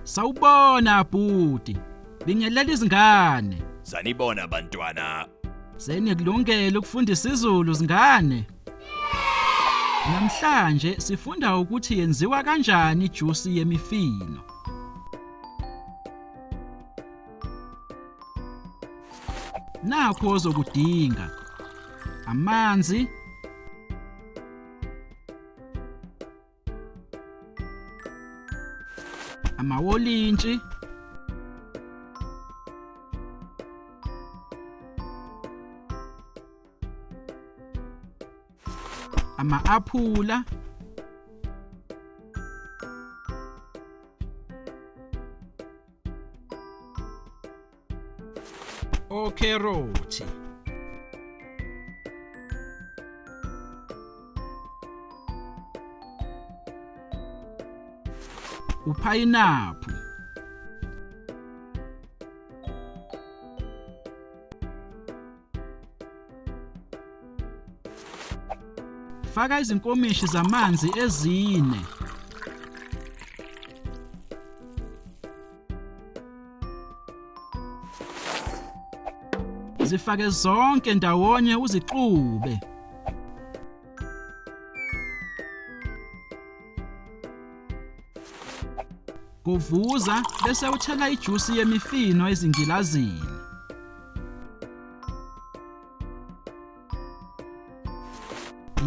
Sawubona bhuti. Bingelela izingane. Sanibona bantwana. Senikulungele ukufunda isiZulu zingane? Namhlanje sifunda ukuthi yenziwa kanjani ijusi yemifino. Nakho ozokudinga: amanzi, amawolintshi, ama-aphula, okherothi, uphayinaphu, Faka izinkomishi zamanzi ezine. Zifake zonke ndawonye uzixube. Govuza bese uthela ijusi yemifino ezingilazini.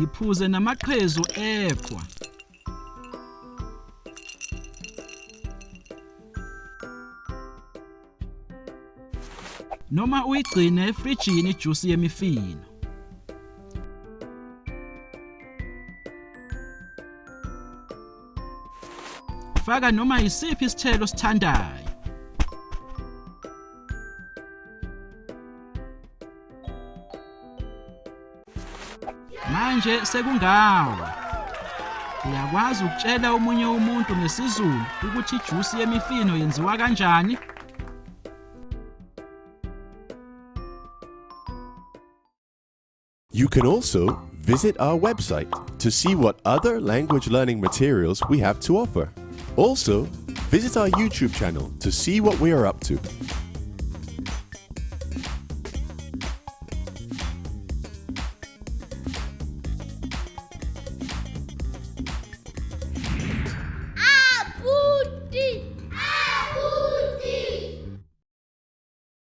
Yiphuze namaqhezu eqhwa. Noma uyigcine efrijini ijusi yemifino. Faka noma yisiphi isithelo osithandayo. Manje sekungawe. Uyakwazi ukutshela omunye umuntu ngesiZulu ukuthi ijusi yemifino yenziwa kanjani? You can also visit our website to see what other language learning materials we have to offer. Also, visit our YouTube channel to see what we are up to.